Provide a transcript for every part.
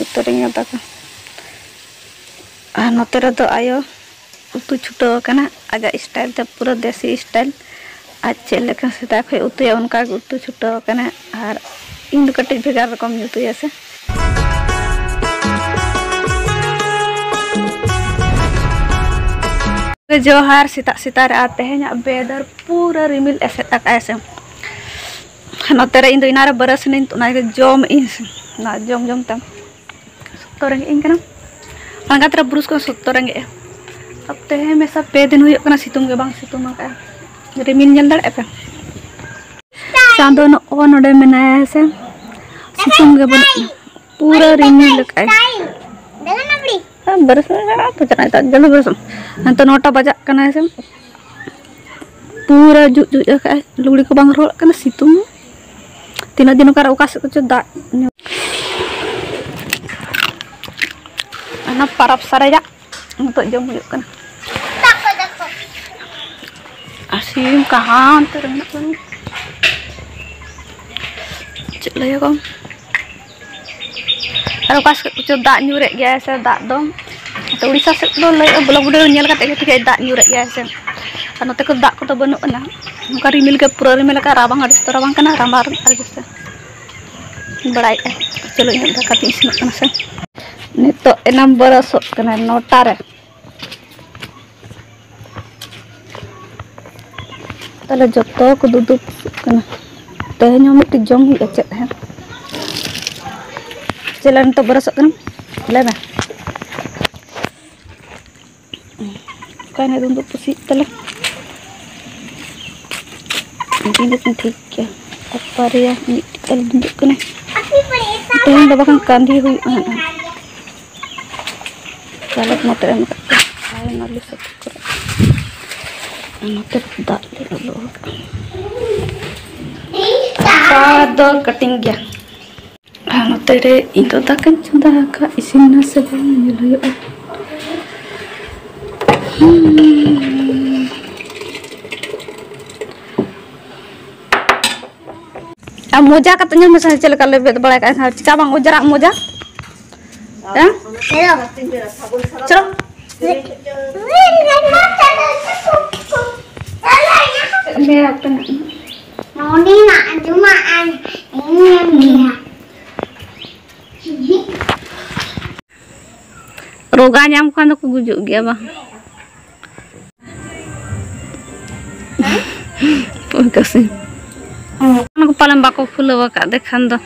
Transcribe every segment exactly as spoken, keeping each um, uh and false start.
ᱩᱛᱟᱹᱨᱤᱧ ᱟᱫᱟ ᱠᱚ᱾ ᱟᱨ ᱱᱚᱛᱮ ᱨᱮᱫᱚ ᱟᱭᱳ ᱩᱛᱩ ᱪᱷᱩᱴᱟᱹᱣ ᱟᱠᱟᱱᱟ ᱟᱡᱟᱜ ᱥᱴᱟᱭᱤᱞ ᱛᱮ, ᱯᱩᱨᱟᱹ ᱫᱮᱥᱤ ᱥᱴᱟᱭᱤᱞ᱾ ᱟᱡ ᱪᱮᱫ ᱞᱮᱠᱟ ᱥᱮᱫᱟᱭ ᱠᱷᱚᱱ ᱩᱛᱩᱭᱟ, ᱚᱱᱠᱟ ᱜᱮ ᱩᱛᱩ ᱪᱷᱩᱴᱟᱹᱣ ᱟᱠᱟᱱᱟ᱾ ᱟᱨ ᱤᱧ ᱫᱚ ᱠᱟᱹᱴᱤᱡ ᱵᱷᱮᱜᱟᱨ ᱨᱚᱠᱚᱢ ᱤᱧ ᱩᱛᱩᱭᱟ ᱥᱮ᱾ ᱡᱚᱦᱟᱨ ᱥᱮᱛᱟᱜ ᱥᱮᱛᱟᱜ ᱨᱮ᱾ ᱟᱨ ᱛᱮᱦᱮᱧᱟᱜ ᱵᱮᱫᱟᱨ ᱯᱩᱨᱟᱹ ᱨᱤᱢᱤᱞ ᱮᱥᱮᱫ ᱟᱠᱟᱫᱟᱭ ᱥᱮ᱾ ᱱᱚᱛᱮ ᱨᱮ ᱤᱧ ᱫᱚ ᱮᱱᱟᱱ ᱨᱮ ᱵᱟᱨᱟᱥ ᱮᱱᱟᱹᱧ, ᱚᱱᱟ ᱜᱮ ᱡᱚᱢ ᱮᱫ ᱟᱹᱧ ᱥᱮ᱾ ᱚᱱᱟ ᱡᱚᱢ ᱡᱚᱢ ᱛᱮ ᱥᱚᱠᱛᱚ ᱨᱮᱸᱜᱮᱡ ᱤᱧ ᱠᱟᱱᱟ᱾ ᱟᱬᱜᱟᱛ ᱨᱮ ᱵᱨᱩᱥ ᱠᱚ ᱥᱚᱠᱛᱚ ᱨᱮᱸᱜᱮᱡᱼᱟ᱾ ᱛᱮᱦᱮᱧ ᱢᱮᱥᱟ ᱯᱮ ᱫᱤᱱ ᱦᱩᱭᱩᱜ ᱠᱟᱱᱟ ᱥᱤᱛᱩᱝ ᱜᱮ ᱵᱟᱝ ᱥᱤᱛᱩᱝ ᱟᱠᱟᱫᱼᱟ᱾ ᱨᱤᱢᱤᱞ ᱧᱮᱞ ᱫᱟᱲᱮᱭᱟᱜᱼᱟ ᱯᱮ? ᱪᱟᱸᱫᱚ ᱱᱚᱜᱼᱚ ᱱᱚᱰᱮ ᱢᱮᱱᱟᱭᱟ ᱥᱮ, ᱥᱤᱛᱩᱝ ᱜᱮ ᱵᱟᱹᱱᱩᱜᱼᱟ, ᱯᱩᱨᱟᱹ ᱨᱤᱢᱤᱞ ᱟᱠᱟᱫᱼᱟᱭ᱾ ᱟᱨ ᱵᱟᱨᱟᱥ ᱡᱟᱞᱟ ᱵᱟᱨᱟᱥ᱾ ᱱᱤᱛᱚᱜ ᱱᱚᱴᱟ ᱵᱟᱡᱟᱜ ᱠᱟᱱᱟ ᱥᱮ, ᱯᱩᱨᱟᱹ ᱡᱩᱜ ᱡᱩᱜ ᱟᱠᱟᱫᱼᱟᱭ, ᱞᱩᱜᱽᱲᱤ ᱠᱚ ᱵᱟᱝ ᱨᱚᱦᱚᱲᱚᱜ ᱠᱟᱱᱟ, ᱥᱤᱛᱩᱝ᱾ ᱛᱤᱱᱟᱹᱜ ᱫᱤᱱ ᱚᱠᱟᱨᱮ ᱚᱠᱟ ᱥᱮᱫ ᱠᱚᱪᱚ ᱫᱟᱜ ᱧᱩ-, ᱚᱱᱟ ᱯᱟᱨᱟᱵᱽ ᱥᱟᱨᱮᱡᱟᱜ ᱱᱤᱛᱚᱜ ᱡᱚᱢ ᱦᱩᱭᱩᱜ ᱠᱟᱱᱟ᱾ ᱟᱨ ᱥᱤᱢ ᱠᱟᱦᱟᱱ ᱛᱮ ᱨᱮ ᱢᱮᱱᱟᱜ ᱠᱚᱣᱟ᱾ ᱪᱮᱫ ᱞᱟᱹᱭᱟᱠᱚ? ᱟᱨ ᱚᱠᱟ ᱥᱮᱫ ᱠᱚᱪᱚ ᱫᱟᱜ ᱧᱩᱨᱮᱫ ᱜᱮᱭᱟᱭ ᱥᱮ ᱫᱟᱜ ᱫᱚ᱾ ᱛᱚ ᱩᱲᱤᱥᱥᱟ ᱥᱮᱫ ᱫᱚ ᱞᱟᱹᱭ ᱵᱞᱚᱜ ᱵᱷᱤᱰᱤᱭᱳ ᱧᱮᱞ ᱠᱟᱛᱮ ᱜᱮ ᱴᱷᱤᱠᱟᱹᱭ ᱫᱟᱜ ᱧᱩᱨᱮᱫ ᱜᱮᱭᱟᱭ ᱥᱮ᱾ ᱟᱨ ᱱᱚᱛᱮ ᱠᱚ ᱫᱟᱜ ᱠᱚᱫᱚ ᱵᱟᱹᱱᱩᱜ ᱟᱱᱟ᱾ ᱱᱚᱝᱠᱟ ᱨᱤᱢᱤᱞ ᱜᱮ ᱯᱩᱨᱟᱹ ᱨᱤᱢᱤᱞ ᱟᱠᱟᱫ, ᱨᱟᱵᱟᱝ ᱟᱹᱰᱤ ᱥᱚᱠᱛᱚ ᱨᱟᱵᱟᱝ ᱠᱟᱱᱟ, ᱨᱟᱵᱟᱝ ᱟᱹᱰᱤ ᱥᱚᱠᱛᱚ ᱵᱟᱲᱟᱭᱮᱫᱼᱟ᱾ ᱪᱚᱞᱚ ᱤᱧᱟᱹᱜ ᱫᱟᱠᱟ ᱛᱤᱧ ᱤᱥᱤᱱᱚᱜ ᱠᱟᱱᱟ ᱥᱮ᱾ ᱱᱤᱛᱚᱜ ᱮᱱᱟᱢ ᱵᱚᱨᱚᱥᱚᱜ ᱠᱟᱱᱟ ᱱᱚᱴᱟ ᱨᱮ᱾ ᱛᱟᱦᱞᱮ ᱡᱚᱛᱚ ᱠᱚ ᱫᱩᱫᱩ ᱯᱩᱥᱩᱜ ᱠᱟᱱᱟ᱾ ᱛᱮᱦᱮᱧ ᱦᱚᱸ ᱢᱤᱫᱴᱤᱡ ᱡᱚᱢ ᱦᱩᱭᱩᱜᱼᱟ ᱪᱮᱫ ᱦᱮᱸ? ᱪᱮᱫ ᱞᱮ ᱱᱤᱛᱚᱜ ᱵᱚᱨᱚᱥᱚᱜ ᱠᱟᱱᱟ? ᱞᱟᱹᱭ ᱢᱮ᱾ ᱚᱠᱟᱭᱮᱱᱟ ᱫᱩᱫᱩ ᱯᱩᱥᱤ ᱛᱟᱞᱮ? ᱤᱧ ᱫᱚ ᱴᱷᱤᱠ ᱜᱮᱭᱟ᱾ ᱵᱟᱨᱭᱟ ᱢᱤᱫᱴᱤᱡ ᱛᱟᱞᱮ ᱫᱩᱫᱩᱜ ᱠᱟᱱᱟ᱾ ᱛᱮᱦᱮᱧ ᱫᱚ ᱵᱟᱠᱷᱟᱱ ᱠᱟᱸᱫᱷᱤ ᱦᱩᱭᱩᱜᱼᱟ ᱦᱟᱸᱜ᱾ ᱯᱟᱞᱚᱠ ᱢᱚᱴᱚᱨ ᱮᱢ ᱠᱟᱜ ᱠᱚᱣᱟ᱾ ᱟᱨ ᱱᱟᱞᱮ ᱥᱟᱯᱷᱟ ᱠᱚᱨᱮ᱾ ᱟᱨ ᱱᱚᱛᱮ ᱫᱟᱜ ᱞᱮ ᱞᱚᱞᱚ ᱟᱠᱟᱫᱟ᱾ ᱥᱟᱯᱷᱟ ᱫᱚ ᱠᱟᱹᱴᱤᱝ ᱜᱮᱭᱟ᱾ ᱟᱨ ᱱᱚᱛᱮ ᱨᱮ ᱤᱧ ᱫᱚ ᱫᱟᱠᱟᱧ ᱪᱚᱸᱫᱟ ᱟᱠᱟᱫ, ᱤᱥᱤᱱ ᱮᱱᱟ ᱥᱮ ᱵᱟᱝ ᱧᱮᱞ ᱦᱩᱭᱩᱜᱼᱟ᱾ ᱦᱩᱸ᱾ ᱟᱨ ᱢᱚᱡᱟ ᱠᱟᱛᱮ ᱧᱮᱞ ᱢᱮᱥᱮ ᱪᱮᱫ ᱞᱮᱠᱟ ᱞᱮᱵᱮᱫ ᱵᱟᱲᱟᱭ ᱠᱟᱜᱼᱟ, ᱪᱤᱠᱟ ᱵᱟᱝ ᱚᱡᱽᱨᱟᱜ ᱢᱚᱡᱟ? ᱦᱮᱸ? ᱪᱚᱞᱚ᱾ ᱱᱚᱰᱮᱱᱟᱜ ᱡᱚᱢᱟᱜ ᱟᱨ ᱤᱧ ᱮᱢ ᱜᱮᱭᱟ᱾ ᱨᱳᱜᱟ ᱧᱟᱢ ᱠᱷᱟᱱ ᱫᱚᱠᱚ ᱜᱩᱡᱩᱜ ᱜᱮᱭᱟ ᱵᱟᱝ? ᱯᱩᱱᱠᱟᱹᱥᱤ᱾ ᱚᱱᱟ ᱠᱚ ᱯᱟᱞᱮᱱ ᱵᱟᱠᱚ ᱠᱷᱩᱞᱟᱹᱣ ᱟᱠᱟᱫ ᱫᱮ ᱠᱷᱟᱱ ᱫᱚ᱾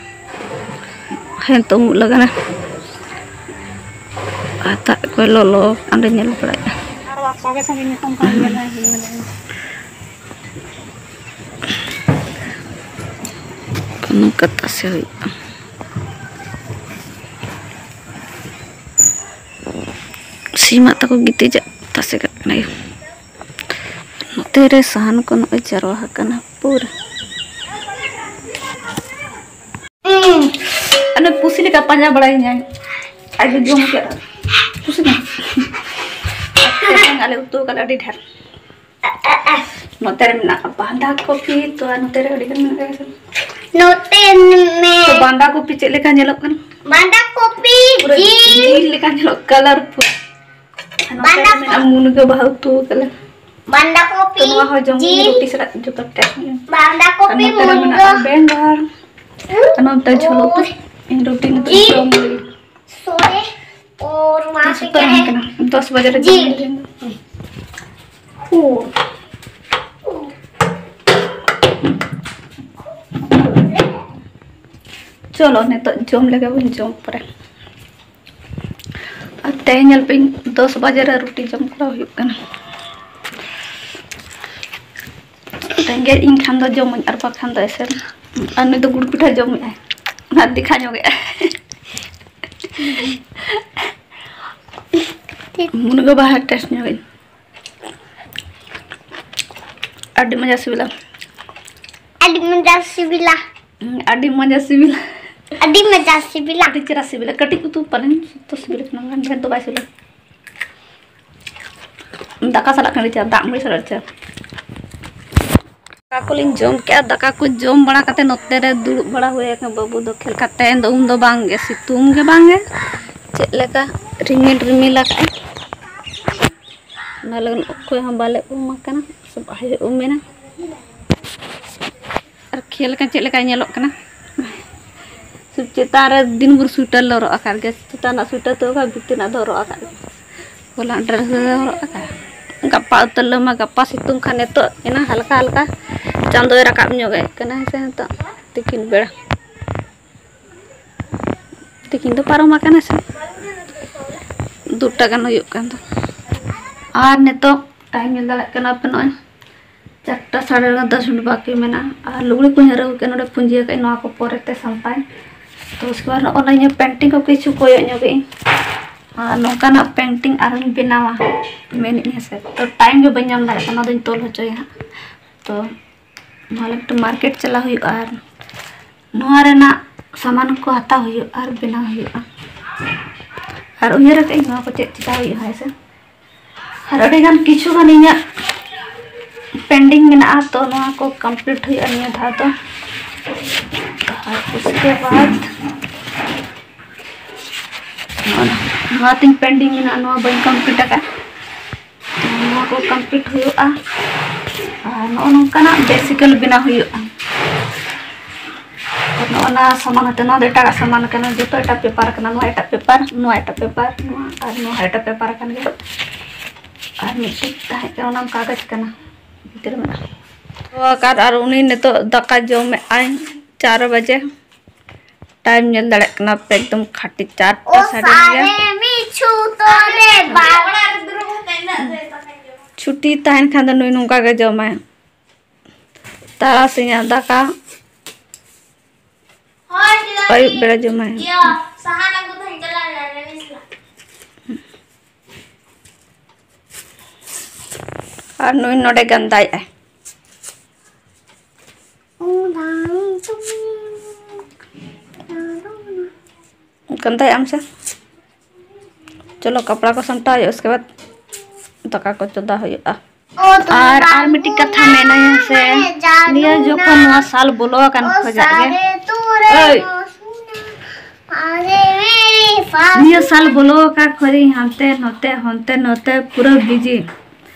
ᱦᱮᱸ ᱛᱚ, ᱩᱢᱩᱜ ᱞᱟᱜᱟᱱᱟ᱾ ᱦᱟᱛᱟᱜ ᱠᱚᱭ ᱞᱚᱞᱚ, ᱚᱸᱰᱮ ᱧᱮᱞ ᱵᱟᱲᱟᱭᱟ᱾ ᱱᱚᱝᱠᱟ ᱛᱟᱥᱮ ᱦᱩᱭᱩᱜᱼᱟ᱾ ᱥᱤᱢᱟᱜ ᱛᱟᱠᱚ ᱜᱤᱛᱤᱡᱟᱜ ᱛᱟᱥᱮ ᱠᱟᱜ ᱠᱟᱱᱟᱭ᱾ ᱱᱚᱛᱮ ᱨᱮ ᱥᱟᱦᱟᱱ ᱠᱚ ᱱᱚᱜᱼᱚᱭ ᱡᱟᱨᱣᱟ ᱟᱠᱟᱱᱟ ᱯᱩᱨᱟᱹ᱾ ᱟᱨ ᱱᱩᱭ ᱯᱩᱥᱤ ᱞᱮᱠᱟ ᱯᱟᱸᱡᱟ ᱵᱟᱲᱟᱭᱤᱧᱟᱭ᱾ ᱟᱡ ᱫᱚ ᱡᱚᱢ ᱠᱮᱫ ᱯᱩᱥᱤ ᱫᱚ᱾ ᱛᱮᱦᱮᱧ ᱟᱞᱮ ᱩᱛᱩ ᱟᱠᱟᱫ ᱟᱹᱰᱤ ᱰᱷᱮᱨ᱾ ᱱᱚᱛᱮ ᱨᱮ ᱢᱮᱱᱟᱜᱼᱟ ᱵᱟᱸᱫᱷᱟ ᱠᱚᱯᱤ, ᱛᱚ ᱟᱨ ᱱᱚᱛᱮ ᱨᱮ ᱟᱹᱰᱤ ᱜᱟᱱ ᱢᱮᱱᱟᱜ ᱟᱠᱟᱫᱟ᱾ ᱱᱚᱛᱮ ᱢᱮ᱾ ᱛᱚ ᱵᱟᱸᱫᱷᱟ ᱠᱚᱯᱤ ᱪᱮᱫ ᱞᱮᱠᱟ ᱧᱮᱞᱚᱜ ᱠᱟᱱᱟ? ᱵᱟᱸᱫᱷᱟ ᱠᱚᱯᱤ ᱯᱩᱨᱟᱹ ᱡᱤᱞ᱾ ᱡᱤᱞ ᱞᱮᱠᱟ ᱧᱮᱞᱚᱜ, colorful᱾ ᱟᱨ ᱱᱚᱛᱮ ᱨᱮ ᱵᱟᱸᱫᱷᱟ ᱢᱮᱱᱟᱜᱼᱟ ᱢᱩᱱᱜᱟᱹ ᱵᱟᱦᱟ ᱩᱛᱩ ᱟᱠᱟᱫᱟ᱾ ᱵᱟᱸᱫᱷᱟ ᱠᱚᱯᱤ ᱛᱚ ᱱᱚᱣᱟ ᱦᱚᱸ ᱡᱚᱢ ᱡᱤᱞ᱾ ᱨᱩᱴᱤ ᱥᱟᱞᱟᱜ ᱡᱚᱛᱚ taste ᱦᱩᱭᱩᱜᱼᱟ᱾ ᱵᱟᱸᱫᱷᱟ ᱟᱨ ᱠᱚᱯᱤ ᱱᱚᱛᱮ ᱨᱮ ᱢᱩᱱᱜᱟᱹ᱾ ᱢᱮᱱᱟᱜᱼᱟ ᱵᱮᱸᱜᱟᱲ᱾ ᱟᱨ ᱱᱚᱛᱮ ᱡᱷᱚᱞᱚ ᱩᱛᱩ᱾ ᱩᱭ᱾ ᱤᱧ ᱨᱩᱴᱤ ᱱᱚᱛᱮ ᱡᱤᱞ᱾ ᱡᱚᱢ ᱞᱟᱹᱜᱤᱫ᱾ ᱥᱚᱨᱮ᱾ ᱚᱨ ᱢᱟ ᱡᱚᱛᱚ ᱮᱢ ᱠᱟᱱᱟ᱾ ᱫᱚᱥ ᱵᱟᱡᱮ ᱨᱮ ᱡᱤᱞ᱾ ᱡᱚᱢ ᱞᱟᱹᱜᱤᱫ᱾ ᱦᱩ᱾ ᱪᱚᱞᱚ ᱱᱤᱛᱚᱜ ᱡᱚᱢ ᱞᱮᱜᱮ ᱵᱚᱱ, ᱡᱚᱢ ᱯᱚᱨᱮ᱾ ᱟᱨ ᱛᱮᱦᱮᱧ ᱧᱮᱞ ᱯᱮ, ᱫᱚᱥ ᱵᱟᱡᱮ ᱨᱮ ᱨᱩᱴᱤ ᱡᱚᱢ ᱠᱚᱨᱟᱣ ᱦᱩᱭᱩᱜ ᱠᱟᱱᱟ᱾ ᱨᱮᱸᱜᱮᱡ ᱤᱧ ᱠᱷᱟᱱ ᱫᱚ ᱡᱚᱢᱟᱹᱧ, ᱟᱨ ᱵᱟᱠᱷᱟᱱ ᱫᱚ ᱮᱥᱮ᱾ ᱟᱨ ᱱᱩᱭ ᱫᱚ ᱜᱩᱲ ᱯᱤᱴᱷᱟᱹ ᱡᱚᱢᱮᱜᱼᱟᱭ, ᱚᱱᱟ ᱫᱮᱠᱷᱟ ᱧᱚᱜᱮᱜᱼᱟᱭ᱾ ᱢᱩᱱᱜᱟᱹ ᱵᱟᱦᱟ taste ᱧᱚᱜ ᱤᱧ᱾ ᱟᱹᱰᱤ ᱢᱚᱡᱟ ᱥᱤᱵᱤᱞᱟ᱾ ᱟᱹᱰᱤ ᱢᱚᱡᱟ ᱥᱤᱵᱤᱞᱟ᱾ ᱦᱩᱸ, ᱟᱹᱰᱤ ᱢᱚᱡᱟ ᱥᱤᱵᱤᱞᱟ᱾ ᱟᱹᱰᱤ ᱢᱚᱡᱟ ᱥᱤᱵᱤᱞᱟ᱾ ᱟᱹᱰᱤ ᱪᱮᱦᱨᱟ ᱥᱤᱵᱤᱞᱟ᱾ ᱠᱟᱹᱴᱤᱡ ᱩᱛᱩ ᱯᱟᱞᱮᱱ ᱥᱚᱠᱛᱚ ᱥᱤᱵᱤᱞ ᱠᱟᱱᱟ, ᱢᱮᱱᱠᱷᱟᱱ ᱰᱷᱮᱨ ᱫᱚ ᱵᱟᱭ ᱥᱤᱵᱤᱞᱟ᱾ ᱫᱟᱠᱟ ᱥᱟᱞᱟᱜ ᱠᱷᱟᱱ ᱟᱹᱰᱤ ᱪᱮᱦᱨᱟ, ᱫᱟᱜ ᱢᱟᱹᱲᱤ ᱥᱟᱞᱟᱜ ᱟᱹᱰᱤ ᱪᱮᱦᱨᱟ᱾ ᱫᱟᱠᱟ ᱠᱚᱞᱤᱧ ᱡᱚᱢ ᱠᱮᱜᱼᱟ᱾ ᱫᱟᱠᱟ ᱠᱚ ᱡᱚᱢ ᱵᱟᱲᱟ ᱠᱟᱛᱮ ᱱᱚᱛᱮ ᱨᱮ ᱫᱩᱲᱩᱵ ᱵᱟᱲᱟ ᱦᱩᱭ ᱟᱠᱟᱱᱟ᱾ ᱵᱟᱹᱵᱩ ᱫᱚ ᱠᱷᱮᱞ ᱠᱟᱛᱮ ᱫᱚ ᱩᱱ ᱫᱚ ᱵᱟᱝ ᱜᱮ, ᱥᱤᱛᱩᱝ ᱜᱮ ᱵᱟᱝ ᱜᱮ᱾ ᱪᱮᱫ ᱞᱮᱠᱟ ᱨᱤᱢᱤᱞ ᱨᱤᱢᱤᱞ ᱟᱠᱟᱫᱼᱟᱭ, ᱚᱱᱟ ᱞᱟᱹᱜᱤᱫ ᱚᱠᱚᱭ ᱦᱚᱸ ᱵᱟᱞᱮ ᱩᱢ ᱟᱠᱟᱱᱟ, ᱥᱮ ᱵᱟᱭ ᱩᱢ ᱮᱱᱟ᱾ ᱟᱨ ᱠᱷᱮᱞ ᱠᱟᱱ ᱪᱮᱫ ᱞᱮᱠᱟᱭ ᱧᱮᱞᱚᱜ ᱠᱟᱱᱟ᱾ ᱥᱩᱫᱷᱩ ᱪᱮᱛᱟᱱ ᱨᱮ ᱫᱤᱱ ᱵᱷᱳᱨ ᱥᱩᱭᱮᱴᱟᱨ ᱞᱮ ᱦᱚᱨᱚᱜ ᱟᱠᱟᱫ ᱜᱮᱭᱟ, ᱪᱮᱛᱟᱱ ᱨᱮᱱᱟᱜ ᱥᱩᱭᱮᱴᱟᱨ ᱛᱮ ᱵᱟᱠᱷᱟᱱ ᱵᱷᱤᱛᱤᱨ ᱨᱮᱱᱟᱜ ᱫᱚ ᱦᱚᱨᱚᱜ ᱟᱠᱟᱫ ᱜᱮᱭᱟ᱾ ᱦᱚᱞᱟ ᱰᱨᱮᱥ ᱞᱮ ᱦᱚᱨᱚᱜ ᱟᱠᱟᱫᱼᱟ, ᱜᱟᱯᱟ ᱩᱛᱟᱹᱨ ᱞᱮ ᱮᱢᱟ᱾ ᱜᱟᱯᱟ ᱥᱤᱛᱩᱝ ᱠᱷᱟᱱ ᱱᱤᱛᱚᱜ ᱮᱱᱟ ᱦᱟᱞᱠᱟ ᱦᱟᱞᱠᱟ ᱪᱟᱸᱫᱚᱭ ᱨᱟᱠᱟᱵ ᱧᱚᱜ ᱮᱫ ᱠᱟᱱᱟ, ᱦᱮᱸ ᱥᱮ? ᱱᱤᱛᱚᱜ ᱛᱤᱠᱤᱱ ᱵᱮᱲᱟ, ᱛᱤᱠᱤᱱ ᱫᱚ ᱯᱟᱨᱚᱢ ᱟᱠᱟᱱᱟ ᱥᱮ, ᱫᱩᱴᱟ ᱜᱟᱱ ᱦᱩᱭᱩᱜ ᱠᱟᱱ ᱫᱚ᱾ ᱟᱨ ᱱᱤᱛᱚᱜ ᱴᱟᱭᱤᱢ ᱧᱮᱞ ᱫᱟᱲᱮᱭᱟᱜ ᱠᱟᱱᱟ ᱯᱮ, ᱱᱚᱜᱼᱚᱭ ᱪᱟᱨᱴᱟ ᱥᱟᱲᱮ ᱱᱚ, ᱫᱚᱥ ᱢᱤᱱᱤᱴ ᱵᱟᱹᱠᱤ ᱢᱮᱱᱟᱜᱼᱟ᱾ ᱟᱨ ᱞᱩᱜᱽᱲᱤ ᱠᱚᱧ ᱟᱹᱨᱩ ᱟᱠᱟᱫᱼᱟ, ᱱᱚᱰᱮ ᱯᱩᱸᱡᱤ ᱟᱠᱟᱫ ᱟᱹᱧ, ᱱᱚᱣᱟ ᱠᱚ ᱯᱚᱨᱮᱛᱮ ᱥᱟᱢᱴᱟᱣ ᱟᱹᱧ᱾ ᱛᱚ ᱩᱥᱠᱮ ᱵᱟᱫ ᱱᱚᱜᱼᱚᱭ ᱤᱧᱟᱹᱜ ᱯᱮᱱᱴᱤᱝ ᱠᱚ ᱠᱤᱪᱷᱩ ᱠᱚᱭᱚᱜ ᱧᱚᱜ ᱟᱹᱧ, ᱟᱨ ᱱᱚᱝᱠᱟᱱᱟᱜ ᱯᱮᱱᱴᱤᱝ ᱟᱨᱦᱚᱸᱧ ᱵᱮᱱᱟᱣᱟ ᱢᱮᱱᱮᱫ ᱟᱹᱧ, ᱦᱮᱸ ᱥᱮ᱾ ᱛᱚ ᱴᱟᱭᱤᱢ ᱜᱮ ᱵᱟᱹᱧ ᱧᱟᱢ ᱫᱟᱲᱮᱭᱟᱜ ᱠᱟᱱᱟ, ᱚᱱᱟ ᱫᱚᱧ ᱛᱚᱞ ᱦᱚᱪᱚᱭᱟ ᱦᱟᱸᱜ᱾ ᱛᱚ ᱱᱚᱣᱟ ᱞᱟᱹᱜᱤᱫ ᱛᱮ ᱢᱟᱨᱠᱮᱴ ᱪᱟᱞᱟᱣ ᱦᱩᱭᱩᱜᱼᱟ, ᱟᱨ ᱱᱚᱣᱟ ᱨᱮᱱᱟᱜ ᱥᱟᱢᱟᱱ ᱠᱚ ᱦᱟᱛᱟᱣ ᱦᱩᱭᱩᱜᱼᱟ ᱟᱨ ᱵᱮᱱᱟᱣ ᱦᱩᱭᱩᱜᱼᱟ᱾ ᱟᱨ ᱩᱭᱦᱟᱹᱨ ᱟᱠᱟᱫ ᱟᱹᱧ ᱱᱚᱣᱟ ᱠᱚ ᱪᱮᱫ ᱪᱮᱠᱟ ᱦᱩᱭᱩᱜᱼᱟ, ᱦᱮᱸ ᱥᱮ᱾ ᱟᱨ ᱟᱹᱰᱤ ᱜᱟᱱ ᱠᱤᱪᱷᱩ ᱜᱟᱱ ᱤᱧᱟᱹᱜ ᱯᱮᱱᱰᱤᱝ ᱢᱮᱱᱟᱜᱼᱟ, ᱛᱚ ᱱᱚᱣᱟ ᱠᱚ ᱠᱚᱢᱯᱞᱤᱴ ᱦᱩᱭᱩᱜᱼᱟ ᱱᱤᱭᱟᱹ ᱫᱷᱟᱣ ᱫᱚ᱾ ᱟᱨ ᱩᱥᱠᱮ ᱵᱟᱫ ᱱᱚᱣᱟ ᱛᱤᱧ ᱯᱮᱱᱰᱤᱝ ᱢᱮᱱᱟᱜᱼᱟ, ᱱᱚᱣᱟ ᱵᱟᱹᱧ ᱠᱚᱢᱯᱞᱤᱴ ᱟᱠᱟᱫᱼᱟ, ᱛᱚ ᱱᱚᱣᱟ ᱠᱚ ᱠᱚᱢᱯᱞᱤᱴ ᱦᱩᱭᱩᱜᱼᱟ᱾ ᱟᱨ ᱱᱚᱜᱼᱚ ᱱᱚᱝᱠᱟᱱᱟᱜ ᱵᱮᱥᱤᱠᱟᱞ ᱵᱮᱱᱟᱣ ᱦᱩᱭᱩᱜᱼᱟ᱾ ᱟᱨ ᱱᱚᱜᱼᱚ ᱱᱟ ᱥᱟᱢᱟᱱ ᱟᱛᱮ, ᱱᱚᱣᱟ ᱫᱚ ᱮᱴᱟᱜᱟᱜ ᱥᱟᱢᱟᱱ ᱠᱟᱱᱟ, ᱡᱚᱛᱚ ᱮᱴᱟᱜ ᱯᱮᱯᱟᱨ ᱠᱟᱱᱟ, ᱱᱚᱣᱟ ᱮᱴᱟᱜ ᱯᱮᱯᱟᱨ, ᱱᱚᱣᱟ ᱮᱴᱟᱜ ᱯᱮᱯᱟᱨ, ᱱᱚᱣᱟ ᱟᱨ ᱱᱚᱣᱟ ᱮᱴᱟᱜ ᱯᱮᱯᱟᱨ ᱠᱟᱱ ᱜᱮᱭᱟ᱾ ᱟᱨ ᱢᱤᱫᱴᱤᱡ ᱛᱟᱦᱮᱸ ᱠᱟᱱᱟ, ᱚᱱᱟ ᱠᱟᱜᱚᱡᱽ ᱠᱟᱱᱟ, ᱵᱷᱤᱛᱤᱨ ᱨᱮ ᱢᱮᱱᱟᱜᱼᱟ᱾ ᱛᱚ ᱟᱠᱟᱫ, ᱟᱨ ᱩᱱᱤ ᱱᱤᱛᱚᱜ ᱫᱟᱠᱟ ᱡᱚᱢᱮᱫ ᱟᱭ ᱪᱟᱨ ᱵᱟᱡᱮ᱾ ᱴᱟᱭᱤᱢ ᱧᱮᱞ ᱫᱟᱲᱮᱭᱟᱜ ᱠᱟᱱᱟ ᱯᱮ, ᱮᱠᱫᱚᱢ ᱠᱷᱟᱹᱴᱤ ᱪᱟᱨᱴᱟ ᱥᱟᱰᱮ ᱜᱮ᱾ ᱪᱷᱩᱴᱤ ᱛᱟᱦᱮᱱ ᱠᱷᱟᱱ ᱫᱚ ᱱᱩᱭ ᱱᱚᱝᱠᱟ ᱜᱮ ᱡᱚᱢᱟᱭ, ᱛᱟᱨᱟᱥᱤᱧᱟᱜ ᱫᱟᱠᱟ ᱟᱹᱭᱩᱵ ᱵᱮᱲᱟ ᱡᱚᱢᱟᱭ᱾ ᱟᱨ ᱱᱩᱭ ᱱᱚᱰᱮ ᱜᱟᱱᱫᱟᱭᱮᱜᱼᱟᱭ᱾ ᱜᱟᱱᱫᱟᱭ ᱟᱢ ᱥᱮ? ᱪᱚᱞᱚ, ᱠᱟᱯᱲᱟ ᱠᱚ ᱥᱟᱢᱴᱟᱣ ᱦᱩᱭᱩᱜᱼᱟ, ᱩᱥᱠᱮ ᱵᱟᱫ ᱫᱟᱠᱟ ᱠᱚ ᱪᱚᱸᱫᱟ ᱦᱩᱭᱩᱜᱼᱟ᱾ ᱟᱨ, ᱟᱨ ᱢᱤᱫᱴᱤᱡ ᱠᱟᱛᱷᱟ ᱢᱮᱱᱟᱹᱧ ᱥᱮ, ᱱᱤᱭᱟᱹ ᱡᱚᱠᱷᱚᱱ ᱱᱚᱣᱟ ᱥᱟᱞ ᱵᱚᱞᱚ ᱟᱠᱟᱱ ᱠᱷᱚᱡᱟᱜ ᱜᱮ, ᱳᱭ, ᱱᱤᱭᱟᱹ ᱥᱟᱞ ᱵᱚᱞᱚ ᱟᱠᱟᱱ ᱠᱷᱚᱱᱤᱧ ᱦᱟᱱᱛᱮ ᱱᱚᱛᱮ, ᱦᱟᱱᱛᱮ ᱱᱚᱛᱮ ᱯᱩᱨᱟᱹ busy᱾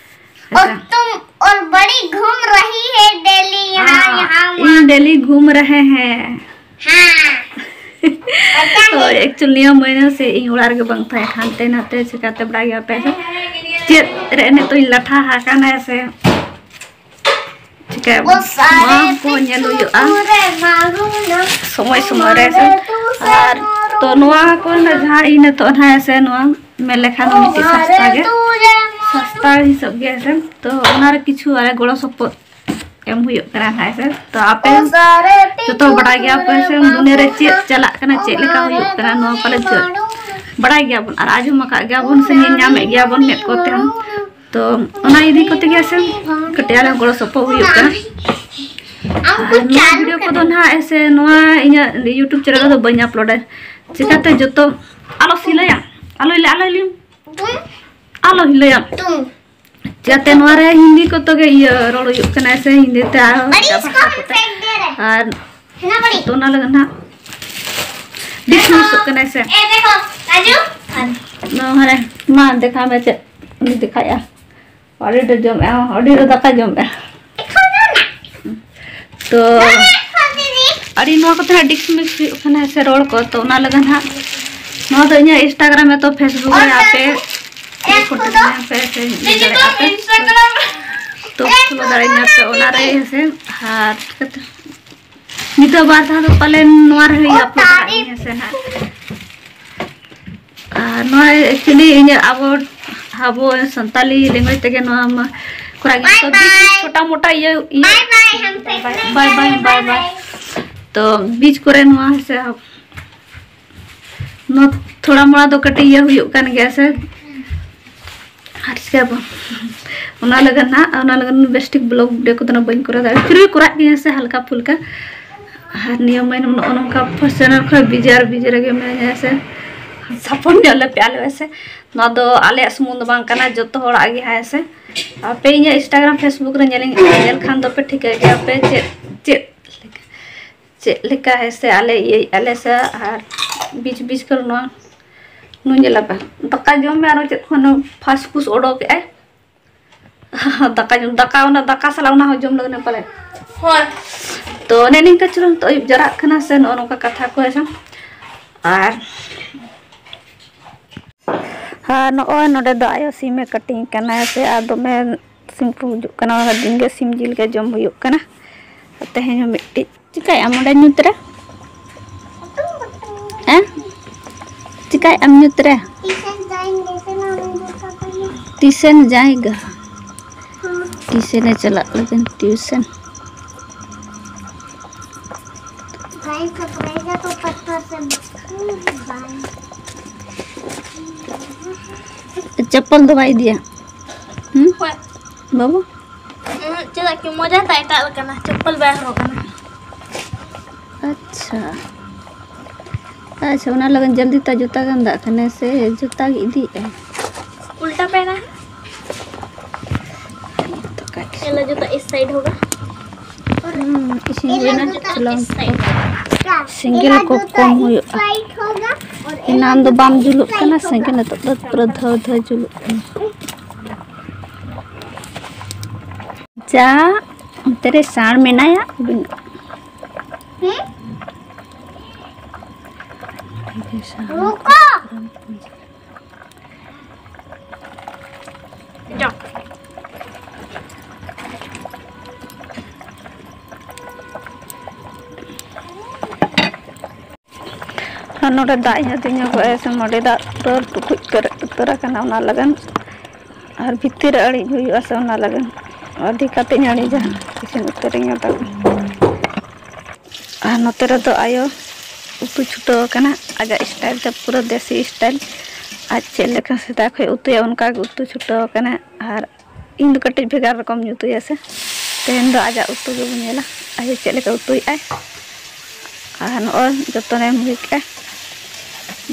और तुम और बड़ी घूम रही है डेली यहाँ हाँ, यहाँ इन डेली घूम रहे हैं। हाँ तो एक्चुअली ᱱᱤᱭᱟᱹ ᱢᱟᱹᱦᱱᱟᱹ ᱥᱮ ᱤᱧ ᱚᱲᱟᱜ ᱨᱮᱜᱮ ᱵᱟᱝ ᱛᱟᱦᱮᱸ ᱠᱟᱱ ᱛᱮ ᱱᱟᱛᱮ ᱪᱤᱠᱟᱹᱛᱮ ᱵᱟᱲᱟᱭ ᱜᱮᱭᱟ ᱯᱮ ᱥᱮ ᱪᱮᱫ ᱨᱮ ᱮᱱᱮᱡ ᱛᱚᱧ ᱞᱟᱴᱷᱟ ᱟᱠᱟᱱᱟ ᱥᱮ ᱪᱤᱠᱟᱹ ᱱᱚᱣᱟ ᱠᱚ ᱧᱮᱞ ᱦᱩᱭᱩᱜᱼᱟ ᱥᱚᱢᱚᱭ ᱥᱚᱢᱚᱭ ᱨᱮ ᱥᱮ᱾ ᱟᱨ ᱛᱚ ᱱᱚᱣᱟ ᱠᱚᱨᱮᱱᱟᱜ ᱡᱟᱦᱟᱸ ᱤᱧ ᱱᱤᱛᱚᱜ ᱱᱟᱦᱟᱜ ᱥᱮ ᱱᱚᱣᱟ ᱢᱮᱱ ᱞᱮᱠᱷᱟᱱ ᱢᱤᱫᱴᱤᱡ ᱥᱟᱥᱛᱟ ᱜᱮ ᱥᱟᱥᱛᱟ ᱦᱤᱥᱟᱹᱵ ᱜᱮ ᱥᱮ᱾ ᱛᱚ ᱚᱱᱟᱨᱮ ᱠᱤᱪᱷᱩ ᱟᱞᱮ ᱜᱚᱲᱚ ᱥᱚᱯᱚᱦᱚᱫ ᱮᱢ ᱦᱩᱭᱩᱜ ᱠᱟᱱᱟ ᱱᱟᱦᱟᱜ ᱥᱮ᱾ ᱛᱚ ᱟᱯᱮ ᱡᱚᱛᱚ ᱵᱟᱰᱟᱭ ᱜᱮᱭᱟ ᱯᱮ ᱥᱮ ᱫᱩᱱᱤᱭᱟᱹ ᱨᱮ ᱪᱮᱫ ᱪᱟᱞᱟᱜ ᱠᱟᱱᱟ, ᱪᱮᱫ ᱞᱮᱠᱟ ᱦᱩᱭᱩᱜ ᱠᱟᱱᱟ, ᱱᱚᱣᱟ ᱯᱟᱞᱮ ᱪᱮᱫ ᱵᱟᱰᱟᱭ ᱜᱮᱭᱟᱵᱚᱱ ᱟᱨ ᱟᱸᱡᱚᱢ ᱟᱠᱟᱫ ᱜᱮᱭᱟᱵᱚᱱ ᱥᱮ ᱧᱮᱞ ᱧᱟᱢᱮᱫ ᱜᱮᱭᱟᱵᱚᱱ ᱢᱮᱫ ᱠᱚᱛᱮ ᱦᱚᱸ᱾ ᱛᱚ ᱚᱱᱟ ᱤᱫᱤ ᱠᱟᱛᱮ ᱜᱮ ᱥᱮ ᱠᱟᱹᱴᱤᱡ ᱟᱞᱮ ᱜᱚᱲᱚ ᱥᱚᱯᱚᱦᱚᱫ ᱦᱩᱭᱩᱜ ᱠᱟᱱᱟ᱾ ᱟᱨ ᱱᱚᱣᱟ ᱵᱷᱤᱰᱤᱭᱳ ᱠᱚᱫᱚ ᱱᱟᱦᱟᱜ ᱥᱮ ᱱᱚᱣᱟ ᱤᱧᱟᱹᱜ YouTube ᱪᱮᱱᱮᱞ ᱨᱮᱫᱚ ᱵᱟᱹᱧ ᱟᱯᱞᱳᱰᱟ, ᱪᱤᱠᱟᱹᱛᱮ ᱡᱚᱛᱚ ᱟᱞᱚ ᱥᱤᱞᱟᱹᱭᱟ, ᱟᱞᱚᱭ ᱞᱟᱹᱭ, ᱟᱞᱚᱭ ᱞᱟᱹᱭ, ᱟᱞᱚ ᱦᱤᱞᱟᱹᱭᱟ᱾ ᱪᱤᱠᱟᱹᱛᱮ ᱱᱚᱣᱟ ᱨᱮ ᱦᱤᱱᱫᱤ ᱠᱚᱛᱮ ᱜᱮ ᱤᱭᱟᱹ ᱨᱚᱲ ᱦᱩᱭᱩᱜ ᱠᱟᱱᱟ ᱥᱮ ᱦᱤᱱᱫᱤ ᱛᱮ ᱟᱨ ᱮᱴᱟᱜ ᱵᱷᱟᱥᱟ ᱠᱚᱛᱮ᱾ ᱟᱨ ᱛᱚ ᱚᱱᱟ ᱞᱟᱹᱜᱤᱫ ᱱᱟᱦᱟᱜ ᱰᱤᱥᱢᱤᱥᱚᱜ ᱠᱟᱱᱟᱭ ᱥᱮ᱾ ᱱᱚᱣᱟ ᱨᱮ ᱢᱟ ᱫᱮᱠᱷᱟᱣ ᱢᱮ ᱪᱮᱫ ᱩᱱᱤ ᱫᱮᱠᱷᱟᱭᱟ᱾ ᱟᱹᱰᱤ ᱰᱷᱮᱨ ᱡᱚᱢᱮᱜᱼᱟ, ᱟᱹᱰᱤ ᱰᱷᱮᱨ ᱫᱟᱠᱟ ᱡᱚᱢᱮᱜᱼᱟ᱾ ᱛᱚ ᱟᱹᱰᱤ ᱱᱚᱣᱟ ᱠᱚᱛᱮ ᱦᱟᱸᱜ ᱰᱤᱥᱢᱤᱥ ᱦᱩᱭᱩᱜ ᱠᱟᱱᱟ ᱥᱮ ᱨᱚᱲ ᱠᱚ, ᱛᱚ ᱚᱱᱟ ᱞᱟᱹᱜᱤᱫ ᱦᱟᱸᱜ ᱱᱚᱣᱟ ᱫᱚ ᱤᱧᱟᱹᱜ Instagram ᱨᱮ ᱛᱚ Facebook ᱨᱮ ᱟᱯᱮ ᱯᱷᱳᱴᱳ ᱯᱮ ᱥᱮ ᱤᱭᱟᱹ ᱫᱟᱲᱮᱭᱟᱜᱼᱟ ᱯᱮ᱾ ᱛᱚ ᱯᱷᱳᱞᱳ ᱫᱟᱲᱮᱭᱟᱹᱧᱟ ᱯᱮ ᱚᱱᱟ ᱨᱮ ᱦᱮᱸ ᱥᱮ᱾ ᱟᱨ ᱪᱤᱠᱟᱹᱛᱮ ᱢᱤᱫ ᱫᱷᱟᱣ ᱵᱟᱨ ᱫᱷᱟᱣ ᱫᱚ ᱯᱟᱞᱮᱱ ᱱᱚᱣᱟ ᱨᱮᱦᱚᱸ ᱤᱧ ᱟᱯᱞᱳᱰ ᱠᱟᱜ ᱜᱤᱧ ᱦᱮᱸ ᱥᱮ ᱱᱟᱦᱟᱜ᱾ ᱟᱨ ᱱᱚᱣᱟ actually ᱤᱧᱟᱹᱜ ᱟᱵᱚ ᱟᱵᱚ ᱥᱟᱱᱛᱟᱞᱤ language ᱛᱮᱜᱮ ᱱᱚᱣᱟ ᱢᱟ ᱠᱚᱨᱟᱣ ᱜᱮ᱾ ᱛᱚ ᱵᱤᱪ ᱵᱤᱪ ᱪᱷᱳᱴᱟ ᱢᱳᱴᱟ ᱤᱭᱟᱹ ᱤᱭᱟᱹ ᱵᱟᱭ ᱵᱟᱭ ᱦᱟᱢ ᱯᱷᱮᱸᱠ ᱵᱟᱭ ᱨᱮ ᱵᱟᱭ ᱦᱟᱭ ᱵᱟᱭ ᱵᱟᱭ ᱵᱟᱭ᱾ ᱛᱚ ᱵᱤᱪ ᱠᱚᱨᱮ ᱱᱚᱣᱟ ᱦᱮᱸ ᱥᱮ ᱱᱚᱣᱟ ᱛᱷᱚᱲᱟ ᱢᱚᱲᱟ ᱫᱚ ᱠᱟᱹᱴᱤᱡ ᱤᱭᱟᱹ ᱦᱩᱭᱩᱜ ᱠᱟᱱ ᱜᱮᱭᱟ ᱥᱮ᱾ ᱟᱨ ᱪᱤᱠᱟᱹ ᱵᱟᱝ ᱚᱱᱟ ᱞᱟᱹᱜᱤᱫ ᱱᱟᱜ ᱚᱱᱟ ᱞᱟᱹᱜᱤᱫ ᱵᱮᱥ ᱴᱷᱤᱠ vlog video ᱠᱚᱫᱚ ᱱᱟᱜ ᱵᱟᱹᱧ ᱠᱚᱨᱟᱣ ᱫᱟᱲᱮᱭᱟᱜᱼᱟ᱾ ᱯᱷᱤᱨ ᱵᱷᱤ ᱠᱚᱨᱟᱜ ᱜᱤᱭᱟᱹᱧ ᱥᱮ ᱦᱟᱞᱠᱟ ᱯᱷᱩᱞᱠᱟ᱾ ᱟᱨ ᱱᱤᱭᱟᱹ ᱢᱟᱹᱦᱤᱱᱟᱹ ᱱᱚᱜᱼᱚ ᱱᱚᱝᱠᱟ first channel ᱠᱷᱚᱱ ᱵᱤᱡᱤ ᱟᱨ ᱵᱤᱡᱤ ᱨᱮᱜᱮ ᱢᱤᱱᱟᱹᱧᱟ ᱥᱮ᱾ ᱥᱟᱯᱳᱨᱴ ᱧᱚᱜ ᱞᱮᱯᱮ ᱟᱞᱮ ᱥᱮ᱾ ᱱᱚᱣᱟ ᱫᱚ ᱟᱞᱮᱭᱟᱜ ᱥᱩᱢᱩᱝ ᱫᱚ ᱵᱟᱝ ᱠᱟᱱᱟ, ᱡᱚᱛᱚ ᱦᱚᱲᱟᱜ ᱜᱮ ᱦᱮᱸ ᱥᱮ᱾ ᱟᱯᱮ ᱤᱧᱟᱹᱜ Instagram Facebook ᱨᱮ ᱧᱮᱞᱤᱧ ᱧᱮᱞ ᱠᱷᱟᱱ ᱫᱚᱯᱮ ᱴᱷᱤᱠᱟᱹ ᱜᱮᱭᱟ ᱯᱮ ᱪᱮᱫ ᱪᱮᱫ ᱞᱮᱠᱟ ᱪᱮᱫ ᱞᱮᱠᱟ ᱦᱮᱸ ᱥᱮ ᱟᱞᱮ ᱤᱭᱟᱹᱭᱮᱫᱼᱟ ᱞᱮ ᱥᱮ᱾ ᱟᱨ ᱵᱤᱪ ᱵᱤᱪ ᱠᱚᱨᱮ ᱱᱚᱣᱟ ᱱᱩᱭ ᱧᱮᱞ ᱟᱯᱮ, ᱫᱟᱠᱟ ᱡᱚᱢ ᱢᱮ, ᱟᱨᱚ ᱪᱮᱫ ᱠᱷᱚᱱ ᱯᱷᱟᱥ ᱯᱷᱩᱥ ᱚᱰᱚᱠᱮᱜᱼᱟᱭ᱾ ᱫᱟᱠᱟ ᱡᱚᱢ, ᱫᱟᱠᱟ, ᱚᱱᱟ ᱫᱟᱠᱟ ᱥᱟᱞᱟᱜ ᱚᱱᱟ ᱦᱚᱸ ᱡᱚᱢ ᱞᱟᱹᱜᱤᱫ ᱯᱟᱞᱮ᱾ ᱦᱳᱭ᱾ ᱛᱚ ᱚᱱᱮ ᱱᱤᱝᱠᱟᱹ ᱪᱚᱞᱚ, ᱱᱤᱛᱚᱜ ᱟᱹᱭᱩᱵ ᱡᱟᱨᱟᱜ ᱠᱟᱱᱟ ᱥᱮ, ᱱᱚᱜᱼᱚ ᱱᱚᱝᱠᱟ ᱠᱟᱛᱷᱟ ᱠᱚ ᱦᱮᱸ ᱥᱮ᱾ ᱟᱨ, ᱟᱨ ᱱᱚᱜᱼᱚᱭ ᱱᱚᱰᱮ ᱫᱚ ᱟᱭᱳ ᱥᱤᱢᱮ ᱠᱟᱹᱴᱤᱧ ᱠᱟᱱᱟ ᱥᱮ, ᱟᱨ ᱫᱚᱢᱮ ᱥᱤᱢ ᱠᱚ ᱦᱤᱡᱩᱜ ᱠᱟᱱᱟ, ᱚᱱᱟ ᱫᱤᱱ ᱜᱮ ᱥᱤᱢ ᱡᱤᱞ ᱜᱮ ᱡᱚᱢ ᱦᱩᱭᱩᱜ ᱠᱟᱱᱟ᱾ ᱟᱨ ᱛᱮᱦᱮᱧ ᱦᱚᱸ ᱢᱤᱫᱴᱤᱡ ᱪᱤᱠᱟᱹᱭᱮᱫ ᱟᱢ ᱚᱸᱰᱮ ᱧᱩᱛ ᱨᱮ? ᱦᱮᱸ? ᱪᱤᱠᱟᱹᱭᱮᱫ ᱟᱢ ᱧᱩᱛ ᱨᱮ? ᱴᱤᱭᱩᱥᱚᱱ ᱡᱟᱭᱜᱟ᱾ ᱴᱤᱭᱩᱥᱚᱱᱮ ᱪᱟᱞᱟᱜ ᱞᱟᱹᱜᱤᱫ, ᱴᱤᱭᱩᱥᱚᱱ᱾ ᱪᱟᱯᱯᱚᱞ ᱫᱚ ᱵᱟᱭ ᱤᱫᱤᱭᱟ? ᱦᱩᱸ? ᱦᱳᱭ᱾ ᱵᱟᱹᱵᱩ? ᱩᱸᱦᱩᱸ, ᱪᱮᱫᱟᱜ ᱠᱤ ᱢᱚᱡᱟ ᱛᱟᱭ ᱮᱴᱟᱜ ᱞᱮᱠᱟᱱᱟ, ᱪᱟᱯᱯᱚᱞ ᱵᱟᱭ ᱦᱚᱨᱚᱜ ᱠᱟᱱᱟ᱾ ᱟᱪᱪᱷᱟ᱾ ᱟᱪᱪᱷᱟ, ᱚᱱᱟ ᱞᱟᱹᱜᱤᱫ ᱡᱚᱞᱫᱤ ᱛᱟ ᱡᱩᱛᱟ ᱜᱮᱢ ᱫᱟᱜ ᱠᱟᱱᱟ ᱥᱮ ᱡᱩᱛᱟ ᱜᱮ ᱤᱫᱤᱭᱮᱫᱼᱟ? ᱩᱞᱴᱟ ᱯᱮᱱᱟ᱾ ᱧᱮᱞᱟ ᱡᱩᱛᱟ ᱤᱥ ᱥᱟᱭᱤᱰ ᱦᱳᱜᱟ᱾ ᱦᱩᱸ, ᱤᱥᱤᱱ ᱦᱩᱭᱱᱟ, ᱪᱚᱞᱚ᱾ ᱥᱮᱸᱜᱮᱞ ᱠᱚ ᱠᱚᱢ ᱦᱩᱭᱩᱜᱼᱟ᱾ ᱮᱱᱟᱱ ᱫᱚ ᱵᱟᱝ ᱡᱩᱞᱩᱜ ᱠᱟᱱᱟ ᱥᱮᱸᱜᱮᱞ, ᱱᱤᱛᱚᱜ ᱫᱚ ᱯᱩᱨᱟᱹ ᱫᱷᱟᱹᱣ ᱫᱷᱟᱹᱣ ᱡᱩᱞᱩᱜ ᱠᱟᱱᱟ᱾ ᱡᱟ ᱚᱱᱛᱮ ᱨᱮ ᱥᱟᱬ ᱢᱮᱱᱟᱭᱟ, ᱟᱹᱵᱤᱱ᱾ ᱦᱮᱸ? ᱚᱱᱛᱮ ᱨᱮ ᱥᱟᱬ᱾ ᱨᱩᱠᱚ᱾ ᱡᱚ᱾ ᱟᱨ ᱱᱚᱰᱮ ᱫᱟᱜ ᱤᱧ ᱦᱟᱹᱴᱤᱧ ᱧᱚᱜᱚᱜᱼᱟ, ᱥᱮ ᱱᱚᱰᱮ ᱫᱟᱜ ᱯᱩᱨᱟᱹ ᱴᱩᱠᱩᱡ ᱯᱮᱨᱮᱡ ᱩᱛᱟᱹᱨ ᱟᱠᱟᱱᱟ, ᱚᱱᱟ ᱞᱟᱹᱜᱤᱫ᱾ ᱟᱨ ᱵᱷᱤᱛᱤᱨ ᱨᱮ ᱟᱹᱬᱤᱡ ᱦᱩᱭᱩᱜᱼᱟ, ᱥᱮ ᱚᱱᱟ ᱞᱟᱹᱜᱤᱫ᱾ ᱟᱹᱰᱤ ᱠᱟᱛᱮᱧ ᱟᱹᱬᱤᱡᱟ, ᱤᱥᱤᱱ ᱩᱛᱟᱹᱨᱤᱧ ᱚᱱᱟ ᱠᱚ᱾ ᱟᱨ ᱱᱚᱛᱮ ᱨᱮᱫᱚ ᱟᱭᱳ ᱩᱛᱩ ᱪᱷᱩᱴᱟᱹᱣ ᱟᱠᱟᱱᱟ ᱟᱡᱟᱜ ᱥᱴᱟᱭᱤᱞ ᱛᱮ, ᱯᱩᱨᱟᱹ ᱫᱮᱥᱤ ᱥᱴᱟᱭᱤᱞ᱾ ᱟᱡ ᱪᱮᱫ ᱞᱮᱠᱟ ᱥᱮᱫᱟᱭ ᱠᱷᱚᱱ ᱩᱛᱩᱭᱟ, ᱚᱱᱠᱟ ᱜᱮ ᱩᱛᱩ ᱪᱷᱩᱴᱟᱹᱣ ᱟᱠᱟᱱᱟ᱾ ᱟᱨ ᱤᱧ ᱫᱚ ᱠᱟᱹᱴᱤᱡ ᱵᱷᱮᱜᱟᱨ ᱨᱚᱠᱚᱢ ᱤᱧ ᱩᱛᱩᱭᱟ ᱥᱮ᱾ ᱛᱮᱦᱮᱧ ᱫᱚ ᱟᱡᱟᱜ ᱩᱛᱩ ᱜᱮᱵᱚᱱ ᱧᱮᱞᱟ, ᱟᱭᱳ ᱪᱮᱫ ᱞᱮᱠᱟ ᱩᱛᱩᱭᱮᱫᱼᱟᱭ᱾ ᱟᱨ ᱱᱚᱜᱼᱚᱭ ᱡᱚᱛᱚᱱ ᱮᱢ ᱦᱩᱭ ᱠᱮᱜᱼᱟ,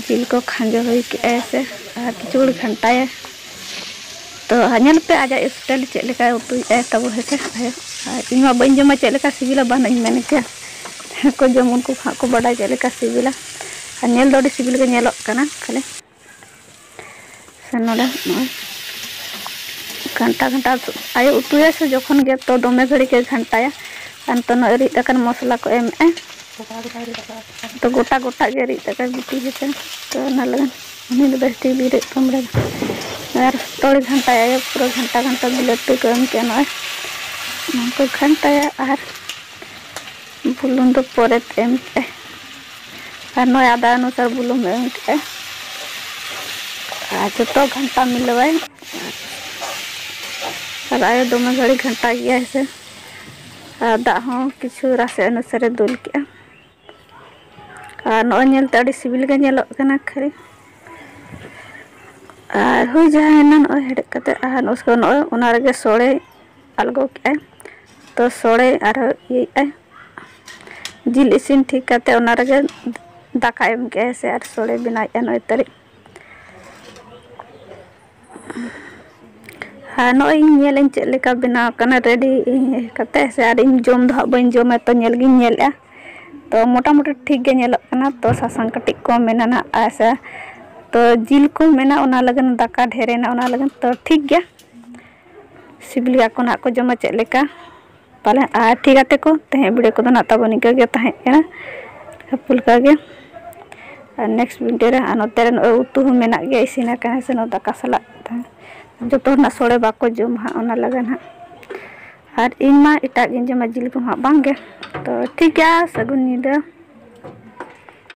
ᱡᱤᱞ ᱠᱚ ᱠᱷᱟᱸᱡᱚ ᱦᱩᱭ ᱠᱮᱜᱼᱟᱭ ᱥᱮ, ᱟᱨ ᱠᱤᱪᱷᱩ ᱜᱷᱟᱹᱲᱤᱡ ᱜᱷᱟᱱᱴᱟᱭᱟ᱾ ᱛᱚ ᱧᱮᱞ ᱯᱮ ᱟᱡᱟᱜ ᱥᱴᱟᱭᱤᱞ ᱪᱮᱫ ᱞᱮᱠᱟᱭ ᱩᱛᱩᱭᱮᱫᱼᱟᱭ ᱛᱟᱵᱚ ᱦᱮᱸ ᱥᱮ ᱟᱭᱳ᱾ ᱟᱨ ᱤᱧ ᱢᱟ ᱵᱟᱹᱧ ᱡᱚᱢᱟ ᱪᱮᱫ ᱞᱮᱠᱟ ᱥᱤᱵᱤᱞᱟ, ᱵᱟᱝ ᱤᱧ ᱢᱮᱱ ᱠᱮᱭᱟ᱾ ᱡᱟᱦᱟᱸᱭ ᱠᱚ ᱡᱚᱢ ᱩᱱᱠᱩ ᱦᱟᱸᱜ ᱠᱚ ᱵᱟᱰᱟᱭ ᱪᱮᱫ ᱞᱮᱠᱟ ᱥᱤᱵᱤᱞᱟ᱾ ᱟᱨ ᱧᱮᱞ ᱫᱚ ᱟᱹᱰᱤ ᱥᱤᱵᱤᱞ ᱜᱮ ᱧᱮᱞᱚᱜ ᱠᱟᱱᱟ ᱠᱷᱟᱹᱞᱤ᱾ ᱥᱮ ᱱᱚᱰᱮ ᱱᱚᱜᱼᱚᱭ ᱜᱷᱟᱱᱴᱟ ᱜᱷᱟᱱᱴᱟ ᱟᱭᱳ ᱩᱛᱩᱭᱟ ᱥᱮ ᱡᱚᱠᱷᱚᱱ ᱜᱮ, ᱛᱚ ᱫᱚᱢᱮ ᱜᱷᱟᱹᱲᱤᱡ ᱜᱮ ᱜᱷᱟᱱᱴᱟᱭᱟ᱾ ᱟᱨ ᱱᱤᱛᱚᱜ ᱱᱚᱜᱼᱚᱭ ᱨᱤᱫ ᱟᱠᱟᱱ ᱢᱚᱥᱞᱟ ᱠᱚ ᱮᱢᱮᱜᱼᱟ᱾ ᱛᱚ ᱜᱚᱴᱟ ᱜᱚᱴᱟ ᱜᱮ ᱨᱤᱫ ᱟᱠᱟᱱ ᱵᱤᱴᱤ ᱦᱮᱸᱥᱮ᱾ ᱛᱚ ᱚᱱᱟ ᱞᱟᱹᱜᱤᱫ ᱩᱱᱤ ᱫᱚ ᱵᱮᱥ ᱴᱷᱤᱠ ᱜᱮ ᱨᱤᱫ ᱠᱚᱢ ᱨᱮ ᱟᱨ ᱛᱚᱲᱮ ᱜᱷᱟᱱᱴᱟᱭᱟ ᱟᱭᱳ, ᱯᱩᱨᱟᱹ ᱜᱷᱟᱱᱴᱟ ᱜᱷᱟᱱᱴᱟ ᱵᱤᱞᱟᱹᱛᱤ ᱠᱚ ᱮᱢ ᱠᱮᱜᱼᱟ᱾ ᱱᱚᱜᱼᱚᱭ ᱱᱚᱣᱟ ᱠᱚ ᱜᱷᱟᱱᱴᱟᱭᱟ ᱟᱨ ᱵᱩᱞᱩᱝ ᱫᱚ ᱯᱚᱨᱮ ᱛᱮ ᱮᱢ ᱠᱮᱜᱼᱟ᱾ ᱟᱨ ᱱᱚᱜᱼᱚᱭ ᱟᱫᱟ ᱚᱱᱩᱥᱟᱨ ᱵᱩᱞᱩᱝ ᱮᱢ ᱠᱮᱜᱼᱟ᱾ ᱟᱨ ᱡᱚᱛᱚ ᱜᱷᱟᱱᱴᱟ ᱢᱤᱞᱟᱹᱣᱟᱭ᱾ ᱟᱨ ᱟᱭᱳ ᱫᱚᱢᱮ ᱜᱷᱟᱹᱲᱤ ᱜᱷᱟᱱᱴᱟ ᱜᱮᱭᱟᱭ ᱥᱮ᱾ ᱟᱨ ᱫᱟᱜ ᱦᱚᱸ ᱠᱤᱪᱷᱩ ᱨᱟᱥᱮ ᱚᱱᱩᱥᱟᱨᱮ ᱫᱩᱞ ᱠᱮᱜᱼᱟ᱾ ᱟᱨ ᱱᱚᱜᱼᱚᱭ ᱧᱮᱞᱛᱮ ᱟᱹᱰᱤ ᱥᱤᱵᱤᱞ ᱜᱮ ᱧᱮᱞᱚᱜ ᱠᱟᱱᱟ ᱠᱷᱟᱹᱞᱤ᱾ ᱟᱨ ᱦᱩᱭ ᱡᱟᱦᱟᱸᱭᱮᱱᱟ ᱱᱚᱜᱼᱚᱭ ᱦᱮᱰᱮᱡ ᱠᱟᱛᱮ, ᱟᱨ ᱩᱥᱠᱮ ᱱᱚᱜᱼᱚᱭ ᱚᱱᱟ ᱨᱮᱜᱮ ᱥᱚᱲᱮ ᱟᱬᱜᱚ ᱠᱮᱜᱼᱟᱭ᱾ ᱛᱚ ᱥᱚᱲᱮ ᱟᱨᱦᱚᱸ ᱤᱭᱟᱹᱭᱮᱜᱼᱟᱭ, ᱡᱤᱞ ᱤᱥᱤᱱ ᱴᱷᱤᱠ ᱠᱟᱛᱮ ᱚᱱᱟ ᱨᱮᱜᱮ ᱫᱟᱠᱟ ᱮᱢ ᱠᱮᱜᱼᱟᱭ ᱥᱮ ᱟᱨ ᱥᱚᱲᱮ ᱵᱮᱱᱟᱣᱮᱜᱼᱟ ᱱᱚᱜᱼᱚᱭ ᱛᱟᱹᱨᱤᱡ᱾ ᱟᱨ ᱱᱚᱜᱼᱚᱭ ᱤᱧ ᱧᱮᱞᱟᱹᱧ ᱪᱮᱫ ᱞᱮᱠᱟ ᱵᱮᱱᱟᱣ ᱠᱟᱱᱟ ᱨᱮᱰᱤ ᱠᱟᱛᱮ ᱥᱮ, ᱟᱨ ᱤᱧ ᱡᱚᱢ ᱫᱚ ᱦᱟᱸᱜ ᱵᱟᱹᱧ ᱡᱚᱢᱟ, ᱛᱚ ᱧᱮᱞ ᱜᱤᱧ ᱧᱮᱞᱮᱜᱼᱟ᱾ ᱛᱚ ᱢᱚᱴᱟᱢᱩᱴᱤ ᱴᱷᱤᱠ ᱜᱮ ᱧᱮᱞᱚᱜ ᱠᱟᱱᱟ᱾ ᱛᱚ ᱥᱟᱥᱟᱝ ᱠᱟᱹᱴᱤᱡ ᱠᱚᱢ ᱮᱱᱟ ᱱᱟᱦᱟᱜ, ᱟᱨ ᱥᱮ ᱛᱚ ᱡᱤᱞ ᱠᱚ ᱢᱮᱱᱟᱜ ᱚᱱᱟ ᱞᱟᱹᱜᱤᱫ, ᱫᱟᱠᱟ ᱰᱷᱮᱨ ᱮᱱᱟ ᱚᱱᱟ ᱞᱟᱹᱜᱤᱫ᱾ ᱛᱚ ᱴᱷᱤᱠ ᱜᱮᱭᱟ, ᱥᱤᱵᱤᱞ ᱜᱮᱭᱟ ᱠᱚ ᱱᱟᱦᱟᱜ ᱠᱚ ᱡᱚᱢᱟ ᱪᱮᱫ ᱞᱮᱠᱟ ᱯᱟᱞᱮ᱾ ᱟᱨ ᱴᱷᱤᱠ ᱜᱟᱛᱮ ᱠᱚ, ᱛᱮᱦᱮᱧ ᱵᱷᱤᱰᱤᱭᱳ ᱠᱚᱫᱚ ᱱᱟᱜ ᱛᱟᱵᱚᱱ ᱤᱱᱠᱟᱹ ᱜᱮ ᱛᱟᱦᱮᱸ ᱠᱟᱱᱟ, ᱦᱟᱹᱯᱩ ᱞᱮᱠᱟ ᱜᱮ᱾ ᱟᱨ ᱱᱮᱠᱥᱴ ᱵᱷᱤᱰᱤᱭᱳ ᱨᱮ, ᱟᱨ ᱱᱚᱛᱮ ᱨᱮ ᱱᱚᱜᱼᱚᱭ ᱩᱛᱩ ᱦᱚᱸ ᱢᱮᱱᱟᱜ ᱜᱮᱭᱟ, ᱤᱥᱤᱱ ᱟᱠᱟᱱᱟ ᱥᱮ ᱱᱚᱣᱟ ᱫᱟᱠᱟ ᱥᱟᱞᱟᱜ᱾ ᱡᱚᱛᱚ ᱦᱚᱲ ᱱᱟᱜ ᱥᱚᱲᱮ ᱵᱟᱠᱚ ᱡᱚᱢᱟ ᱦᱟᱸᱜ, ᱚᱱᱟ ᱞᱟᱹᱜᱤᱫ ᱦᱟᱸᱜ᱾ ᱟᱨ ᱤᱧ ᱢᱟ ᱮᱴᱟᱜ ᱜᱤᱧ ᱡᱚᱢᱟ, ᱡᱤᱞ ᱠᱚᱦᱚᱸ ᱦᱟᱸᱜ ᱵᱟᱝ ᱜᱮ᱾ ᱛᱚ ᱴᱷᱤᱠ ᱜᱮᱭᱟ, ᱥᱟᱹᱜᱩᱱ ᱧᱤᱫᱟᱹ᱾